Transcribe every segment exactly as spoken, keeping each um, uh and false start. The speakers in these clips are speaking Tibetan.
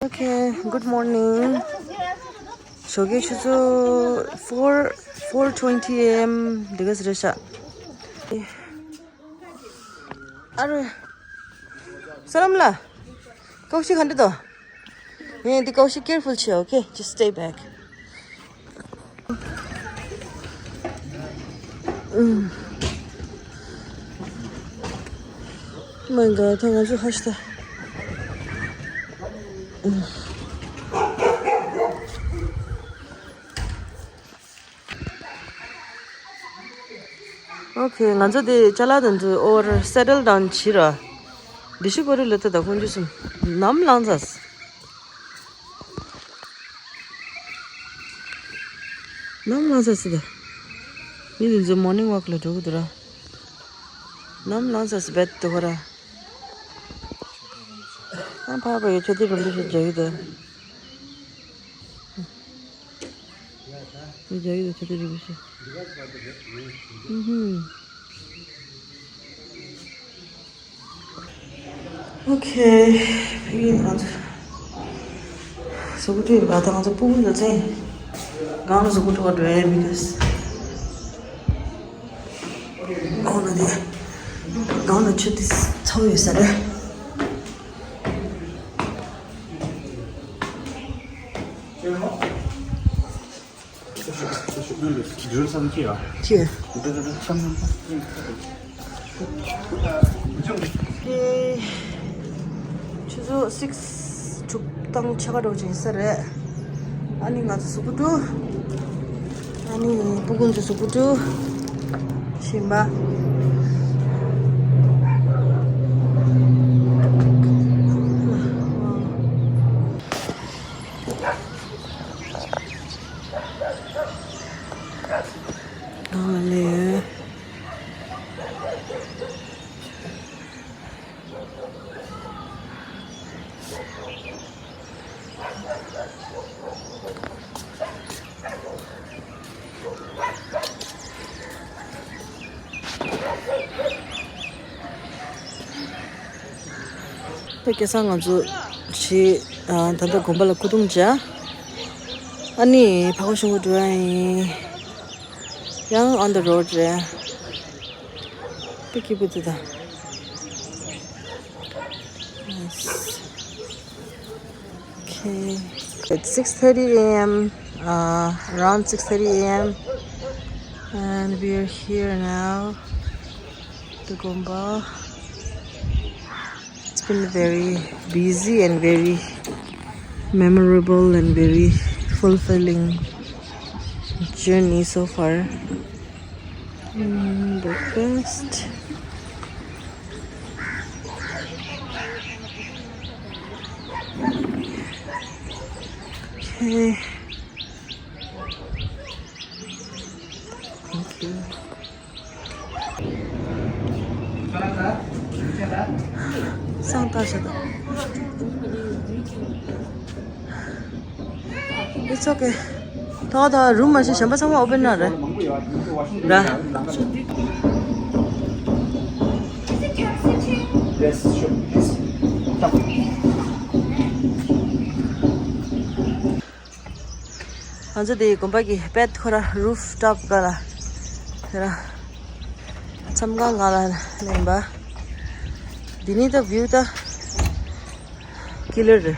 Okay, good morning. ཞོགས་ཀའི་ཆུ་ཚོད་four, four twenty a.m. འདི་ག་ཟེར་ཤག་ཨ་རོ། ས་ལམ་ལ། ཀའོ་ཤི་ག་འདྲ་འདུག་ངས་འདི་ཀའོ་ཤི་careful བྱེད། Okay, just stay back. Oh my god, ད་ང་ཚོ་ཧ་ཤི་ད། Okay, ང་ཚོ་དེ་ཅ་ལག་དེ་ཚོ་ཨོར་settle down བྱེད་ར། འདི་ཤི་གོ་རི་ལ་ད་ད་ཁོང་ཚོ་གསུམ་ནམ་ལངས་ཚར། ནམ་ལངས་ཚར་སི་ད། མི་དེ་ཚོ་morning walk ལ་འགྲོ་གི་འདུག་ར། ནམ་ལངས་ཚར་སི་བེད་དུ་ཁོ་ར། ཨ་ཕ་བ་ཡོད་ཆ་དེ་རུ་འདི་ཤི་རྒྱག་གི་འདུག་འདི་རྒྱག་གི་འདུག་ཆ་དེ་རུ་འདི་ཤི། ཧུམ་ཧུམ། Okay, ཕ་གི་ང་ཚོ་གཟུགས་པོ་བཀྲུས་པ་དང་ང་ཚོ་སྤུ་གུ་ལ་བཙན། སྒང་ལ་གཟུགས་པོ་བཀྲུ་བ་འགྲོ་ཡ་because ཁོང་ལ་དེ་སྒང་ལ་ཆུ་དེ་ཚ་བོ་ཡོད་ས་རེད། ཁྱེད། ཆུ་ཚོད་six དྲུག་དང་ཕྱེད་ཀ་འགྲོ་ཅིང་ས་རེད། ཨ་ནི་ང་ཚོ་གཟུགས་པོ་བཀྲུ། ཨ་ནི་སྤུ་གུ་ཚོ་གཟུགས་པོ་བཀྲུ་བཞིན་པ། ཨ་ལེ། ད་སྐལ་བཟང་ང་ཚོ་ཞིག་ད་ལྟ་དགོན་པ་ལ་སྐུ་གདུང་བྱ། ཨ་ནི་ཕ་གོ་ཤོང་གུ་འགྲོ་ཡ་ཡིན། ཡང་on the road རེད། ད་སྐྱིད་པོ་འདུག་ད། Nice. Okay. It's six thirty a m, uh, around six thirty a m, and we are here now. The Gomba. It's been very busy and very memorable and very fulfilling journey so far. Mm, breakfast. Okay. Thank you. སང་ད་ཤ་ད། It's okay. ད་ད་རུམ་མ་ཤེས་གཞན་པ་ཚང་མ་open ན་རེད། ར། Yes, sure. Please. Come. ང་ཚོ་དེ་དགོན་པ་གི་བེད་ཁོ་ར་roof top ག་ལ་དེ་ར་མཚམས་ཁང་ག་ལ་ལེན་པ། འདི་ནི་ད་view ད་killer རེད།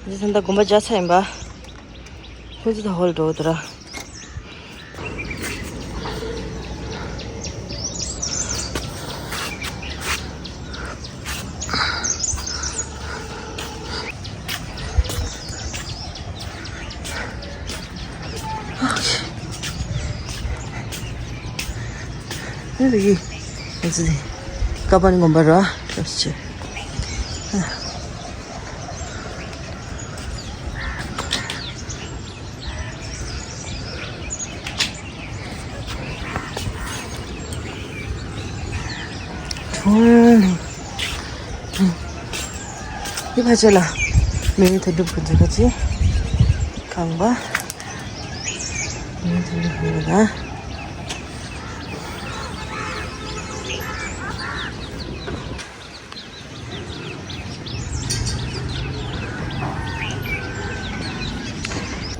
འདི་ད་དགོན་པ་རྒྱ་ཚ་ཡིན་པ། ཁོ་ཚོ་ད་ཧོལ་འགྲོ་དེ་ར། ཨ་རེ། ཨ་ཙི། ཀ་པན་དགོན་པ་ར། ལྟ་ཅི། འདི་ཕ་ཆེ་ལ་མི་ཐུ་སྒྲུབ་ཀྱི་འཛུགས་ཀྱི་ཁང་པ། མི་ཐུ་སྒྲུབ་ཀྱི་ལ།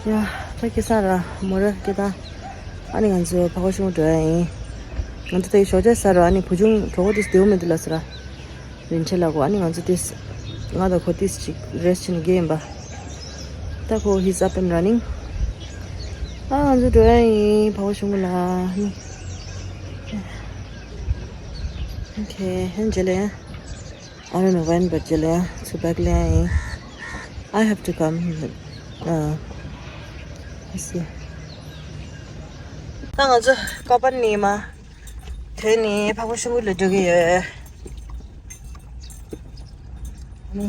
ཡ། ད་ཁ་སང་ར་མོ་ར་སྐད་བཏང་། ཨ་ནི་ང་ཚོ་ཕ་གོ་ཤུང་འགྲོ་ཡ་ཡིན། ང་ཚོ་དེ་ཞོགས་ཇ་ཟ་ར། ཨ་ནི་བུ་ཆུང་གྲོགས་པོ་དེ་སྡེའུ་མི་འདུག་ལ་ཟེར་ར། རིན་ཆེན་ལགས་གོ། ཨ་ནི་ང་ཚོ་དེ་ང་དང་ཁོ་དེ་ཅིག་རེས་བྱེད་ནས་རྒྱལ་ཡིན་པ། ད་ཁོ་he's up and running. ཨ་ང་ཚོ་འགྲོ་ཡ་ཡིན་ཕ་གོ་ཤུང་ལ། ཨ་ནི། Okay, ཧན་ཇེ་ལེ། I don't know when, but ཇེ་ལེ་ཚུར་བེག་ལེ་ཡིན། I have to come, but, uh, let's see. ད་ང་ཚོ་ཀ་པན་ནི་མ་དེ་ནི་ཕ་གོ་ཤུང་ལ་འགྲོ་གི་ཡོད། ནི།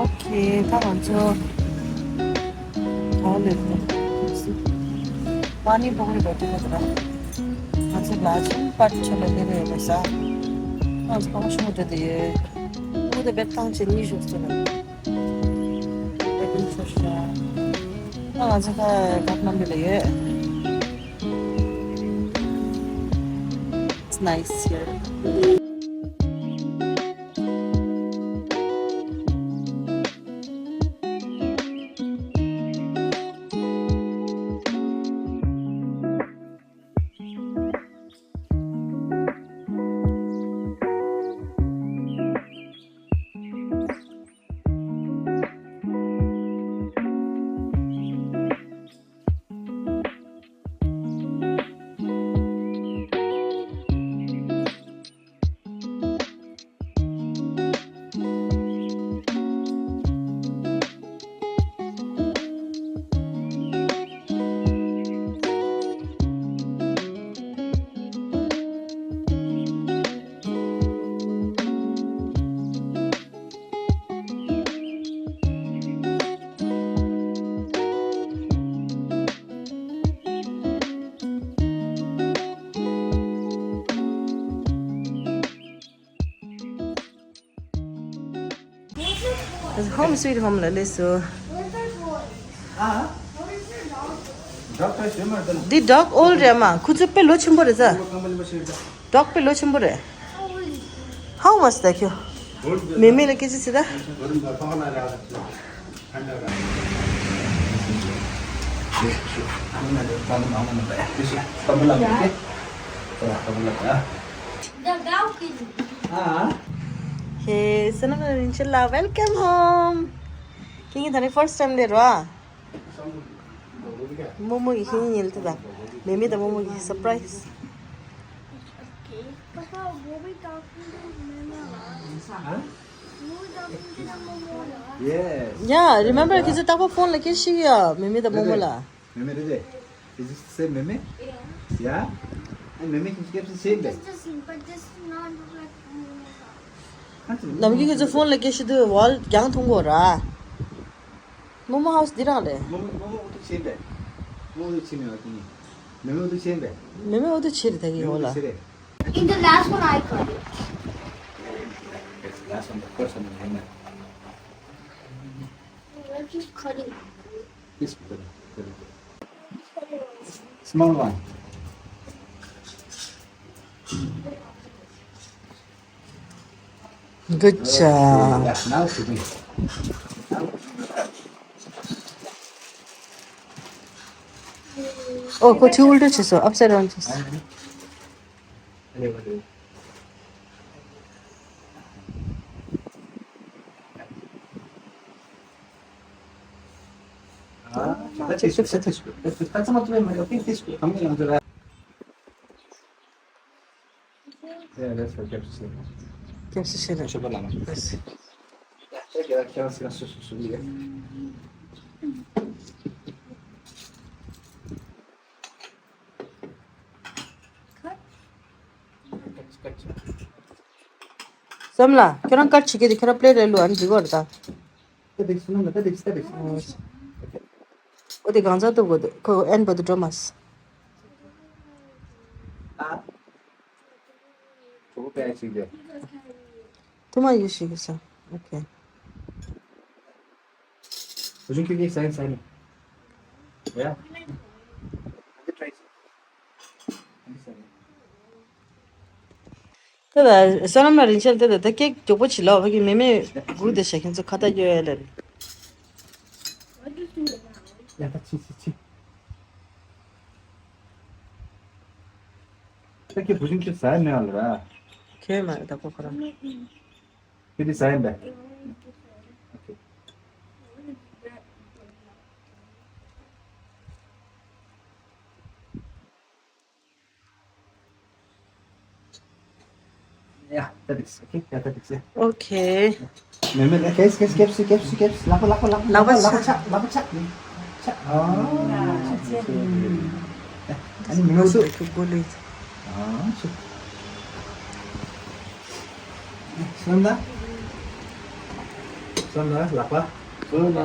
Okay, ད་ང་ཚོ་གང་ལས་ཏེ། མ་ནི་བོག་རི་བོ་ཏི་བོ་ཏི་ར། ང་ཚོ་ལ་ཆུང་པར་ཆོ་ལ་ལེ་རེ་བ་ས། ང་ཚོ་གང་ཤུ་ཏེ་ཏེ་ཡོད། ཨུ་ཏེ་བེད་ཐང་ཆེ་ནི་ཞུ་སྟེ་ར། བེད་ཐང་ཆོ་ཤ། ང་ཚོ་ད་ག་ནམ་ལེ་ལེ་ཡོད། It's nice here. Home sweet home ལ་སླེབས་སོང་། འདི་dog old རེད་མ། ཁོ་ཚོ་དཔེ་ལོ་ཆེན་པོ་རེད་ཟ། dog དཔེ་ལོ་ཆེན་པོ་རེད། How much ད་ཁྱོད། མེ་མེ་ལ་སྐད་ཆ་ཟེར་ད། ཧེ་སེ་ན་རིན་ཆེན་ལགས། welcome home. ཁྱེད་ཀྱི་ད་ནི་first time ལེ་རོ། རྨོ་མོ་གི་ཤེས་ཉིན་ལ་དེ་དང་། མེ་མེ་དང་རྨོ་མོ་གི་surprise. Okay. Papa, we'll be talking to Mama. Huh? We'll be talking to the Momo. Yes. Yeah, remember ཁྱེད་ཚོ་རྟག་པར་ཕོན་ལ་སྐད་ཆ་བཤད་ཀྱི་ཡོད་མེ་མེ་དང་རྨོ་མོ་ལ། Meme, Dede. Did you say Meme? Yeah. And Meme can get the same day. This doesn't, but this is not look like Momo. ནམ་རྒྱུན་ཁྱེད་ཚོ་ཕོན་ལ་སྐད་ཆ་བཤད་དུས་ཝལ་རྒྱང་མཐོང་གོ་ར། Momo house འདི་རང་རེད། Momo, Momo auto chain there. Momo auto chain there. Meme auto chain there. མེ་མེ་ཨོ་ཏོ་ཆེ་རེད་ད་གི་ཡོང་ལ། In the last one, I cut it. Last one, the first one, I know. We're just cutting. This one. Small one. Good job. Okay, yeah, now to me. Oh, ཁོ་ཆུ་ཨུལ་ཏོ་བྱས་སོང་། upside down བྱས་སོང་། སྐྱབས་སུ་མཆི་ལགས། སྐྱབས་སུ་མཆི་ལགས། སྐྱབས་སུ་མཆི་ལགས། བསམ་ལ་ཁྱོད་རང་ཀཊ་བྱེད་ཀྱི་དེ་ཁྱོད་རང་པི་ལེཊ་རེ་བླུགས་ཨ་ནི་འགྲིག་གི་རེད་ད། ཏེ་དེ་སུ་ནང་ལ་ཏེ་དེ་ཏེ་དེ་སུ་ནང་ལ། ཨོ་དེ་གང་ཚ་ཐུབ་དགོས་འདུག་ཁོ་ཨན་པ་དུ་འགྲོ་མ་སི། ཨ། གྲོགས་པོ་པས་ཅིག་རེད། ཐུ་མ་ཡུ་ཤི་གི་ས། ཨོ་ཁེ། Would you give me sign, sign? Yeah? Let me try. Let me sign. ད་ལྟ་ས་ལམ་ལ་རིན་ཆེན་ད་ལྟ་ད་ཀེག་མགྱོགས་པོ་བྱེད་ལ་བ་གི་མེ་མེ་སྒུག་བསྡད་ཤག་ཁྱེད་ཚོ་ཁ་ཏ་གཡོ་ཡ་ལ་རེད། ཡ་ད་ཕྱི་ཕྱི་ཕྱི། ད་ཀྱི་བུ་ཆུང་ཁྱོད་ཟ་ཡ་མེད་ཨ་ལ་ར། ཁྱོད་མ་ད་ཁོ་ཁོ་རང་། ཁྱོད་དེ་ཟ་ཡིན་པས། ཨོ་ཁེ། Yeah, that is okay. Yeah, that is it. Okay. མེ་མེ་ལ་ཁེས་ཁེས་ཁེབ་སི་ཁེབ་སི་ཁེབ་སི་ལག་པ་ལག་པ་ལག་པ་ལག་པ་ལག་པ་ཆག་ལག་པ་ཆག་ཆག་ཨ་ཨ་ནི་མི་ངོ་སུ་ཁུ་གུ་ལི་ཨ་ཆུ་སོན་ན་སོན་ན་ལག་པ་སོན་ན།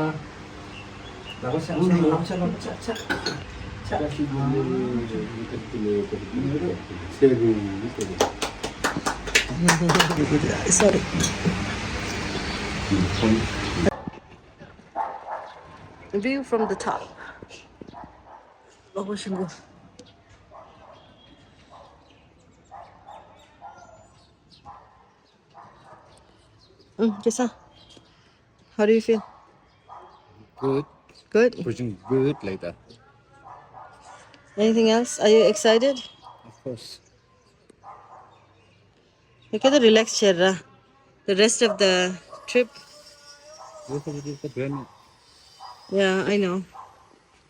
Sorry. View from the top. Mm, Kesa, how do you feel? Good. Good? Pushing good like that. Anything else? Are you excited? Of course. You can relax, Sherra. The rest of the trip. This is the journey. Yeah, I know.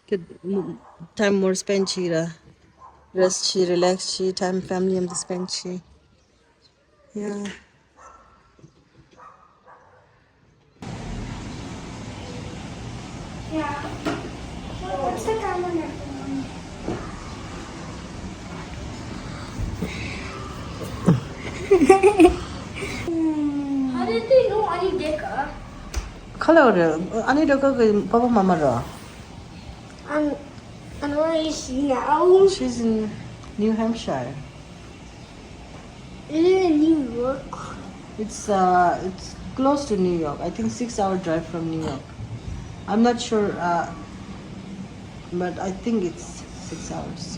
Good, m- time more spend, Chira. Rest, she relax, she time family and spend, she. Yeah. How did they know Annie Decker? Color, Annie Decker, Papa Mama. I'm, I'm already seeing now. She's in New Hampshire. Is it in New York? It's uh, it's close to New York. I think six hour drive from New York. I'm not sure, uh, but I think it's six hours.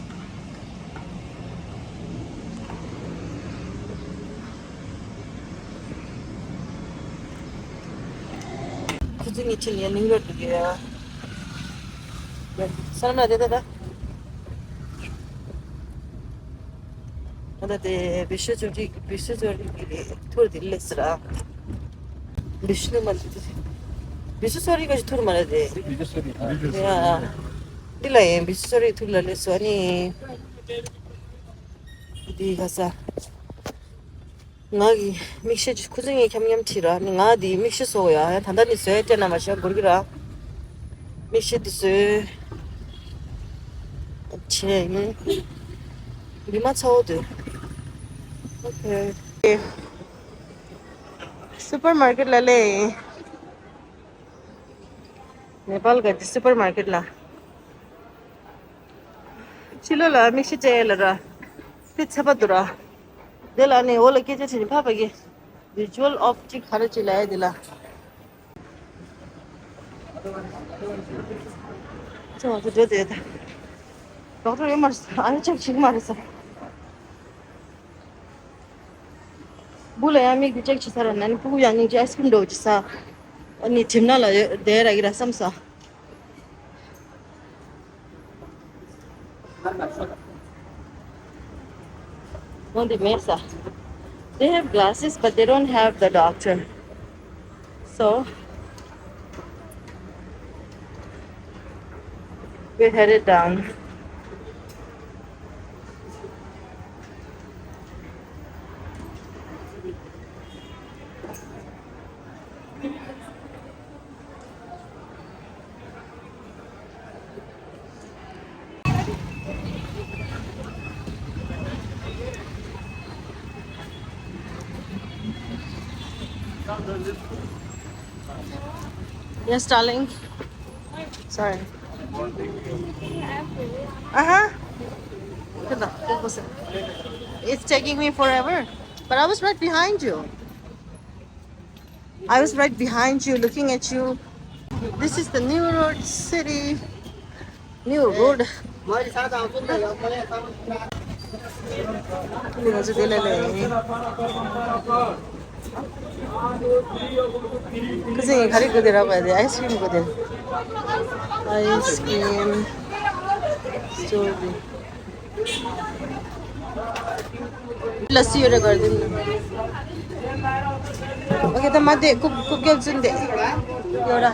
ཁུ་ཚུར་གཉིས་ཁྲིད་ནས་ནིང་རོ་འགྲོ་གི་ཡ། ས་ལམ་ལ་དེ་ད་ད། ད་ལྟ་དེ་བི་ཤུ་ཚོ་རིག་བི་ཤུ་ཚོ་རིག་གི་ཐུར་དེ་སླེབས་ཟེར་ཨ། བི་ཤུ་མ་རེད་དེ། བི་ཤུ་ཚོ་རིག་ག་ཞིག་ཐུར་མ་རེད་དེ། ཡ། འདི་ལ་ཡིན་བི་ཤུ་ཚོ་རིག་ཐུར་ལ་སླེབས་སོང་ཨ་ནི། འདི་ག་ས། ང་གི་མིག་ཤེལ་གྱི་ཁུ་ཚུར་གཉིས་འཁྱམ་འཁྱམ་ཁྲིད་ར་ནི་ང་དེའི་མིག་ཤེལ་བཟོ་ཡ་ཡ་ད་ལྟ་ནི་བཟོས་སྤྲད་ན་མ་ཤེས་འགོར་གི་ར། མིག་ཤེལ་འདི་བཟོས་བྱས་ཡིན། འདི་མ་ཚ་བོ་དུ། ཨོ་ཁེ། སུ་པར་མར་ཀེཊ་ལ་ལས་ཡིན། ནེ་པཱལ་ག་དི་སུ་པར་མར་ཀེཊ་ལ། ཕྱི་ལོགས་ལ་མིག་ཤེལ་སྤྲད་ཡས་ལ་ར། དཔེ་ཚ་པ་འདུག་ར། དེ་ལ་ནི་འོག་ལ་སྐད་ཆ་དྲིས་ནས་ཕབ་པ་གི། Visual of ཅིག་ག་རེ་ཅིག་ལ་ཡ་དེ་ལ། ཚེ་བ་ཚེ་འགྲོ་དེ་ད། ཌོག་ཊར་ཡོད་མ་རེད་ས། ཨ་ནི་ཅེག་བྱེད་ཀྱི་མ་རེད་ས། སྤུ་གུ་ལ་ཡང་མིག་དེ་ཅེག་བྱེད་ས་ར་ན་ནི་སྤུ་གུ་ཡང་སྙིང་རྗེ་ཨའི་སི་ཀི་རིམ་འདྲ་བོ་ཅིག་ཟ། ཨ་ནི་གྲིབ་ནག་ལ་ཡོད་བསྡད་ར་གི་ར་བསམ་ས། འོན་ཏེ་མེད་ས། They have glasses, but they don't have the doctor. So, we're headed down. Yes, darling. Sorry. Uh-huh. It's taking me forever. But I was right behind you. I was right behind you, looking at you. This is the New Road City. New Road. ང་ཚོ་དེ་ལ་ལས། ཁུ་སིམ་གྱིས་ག་རེ་དགོས་དེ་རག་པ་དེ། ice cream དགོས་དེ། Ice cream store དེ། लस्सी और कर दिन। ओके, तो मत दे, cook, cook के सुन दे। योरा।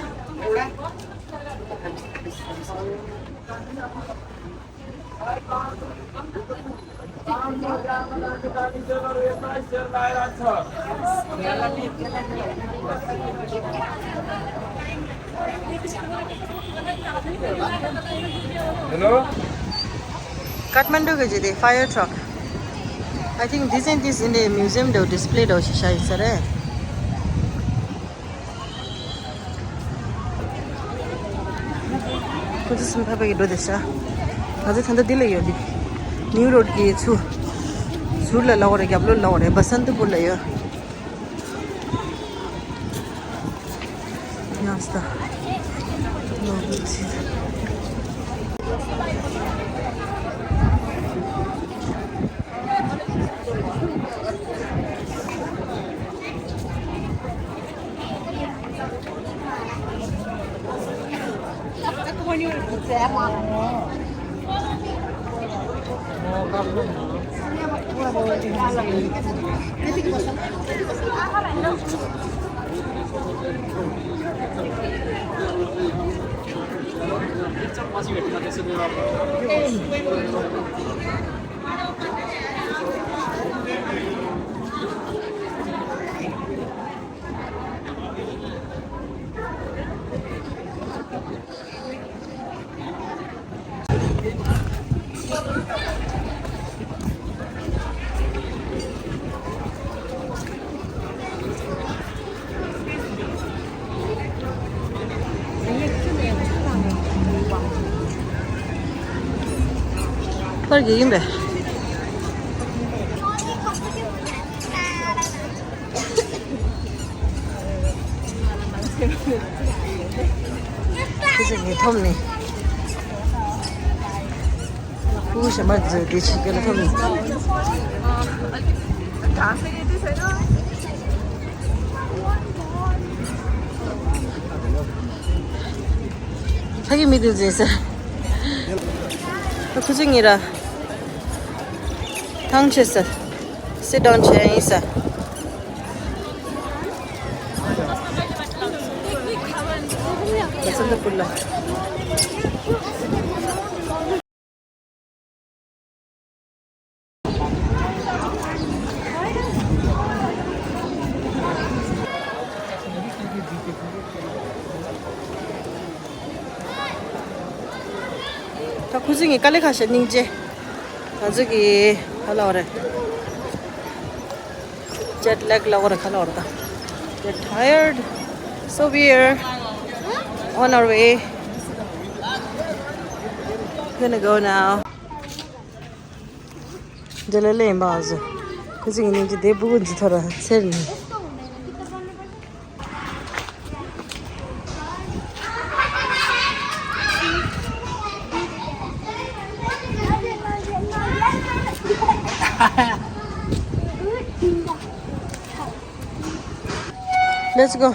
Hello? काठमाडौँको चाहिँ त्यही fire truck। I think this and this in the museum, the display, the shisha is there. ཁོ་ཚོ་སུམ་ཕ་ཕ་གི་འགྲོ་དེ་ཤ། ང་ཚོ་ད་ལྟ་འདི་ལ་ཡོད་འདི། ནིའུ་རོད་ཀྱི་ཚུར། ཟུར་ལ་ལ་འོ་རེད། རྒྱབ་ལོགས་ལ་འོ་རེད། བ་སན་ཏི་པུར་ལ་ཡོད། ཡང་སྟ། ལོ་གི་ཚིག་པར་གྱི་ཡིན་པས། ཁྱེད་ཚོ་ངའི་ཐོབ་ནས། ཕྲུ་གུ་གཞན་པ་ཚོས་དེ་བྱེད་རྒྱུ་ལ་ཐོབ་ནས། ཕ་གི་མི་དེ་ཚོས་ཟེར། ཁོ་ཚོས་ངེད་ར་ཐང་ཆད་ཟེར། སི་ཌའུན་བྱས་ཡིན་ས། ད་ཚོད་འདི་ཕུར་ལ། ད་ཁུ་ཚུ་ངའི་དཀའ་ལས་ཁག་ཤ་སྙིང་རྗེ། ང་ཚོ་གི་ཧ་ལ་བ་རེད། Jet lag ལ་བ་རེད་ཁ་ལ་བ་རེད་ད། We're tired. So we're on our way. Gonna go now. འདི་ལ་ལེན་པ་བཟོ། ཁུ་ཚུ་ངའི་སྙིང་རྗེ་དེ་སྤུ་གུ་འཛི་ཐོ་ར་ཚེར་ནི། Let's go.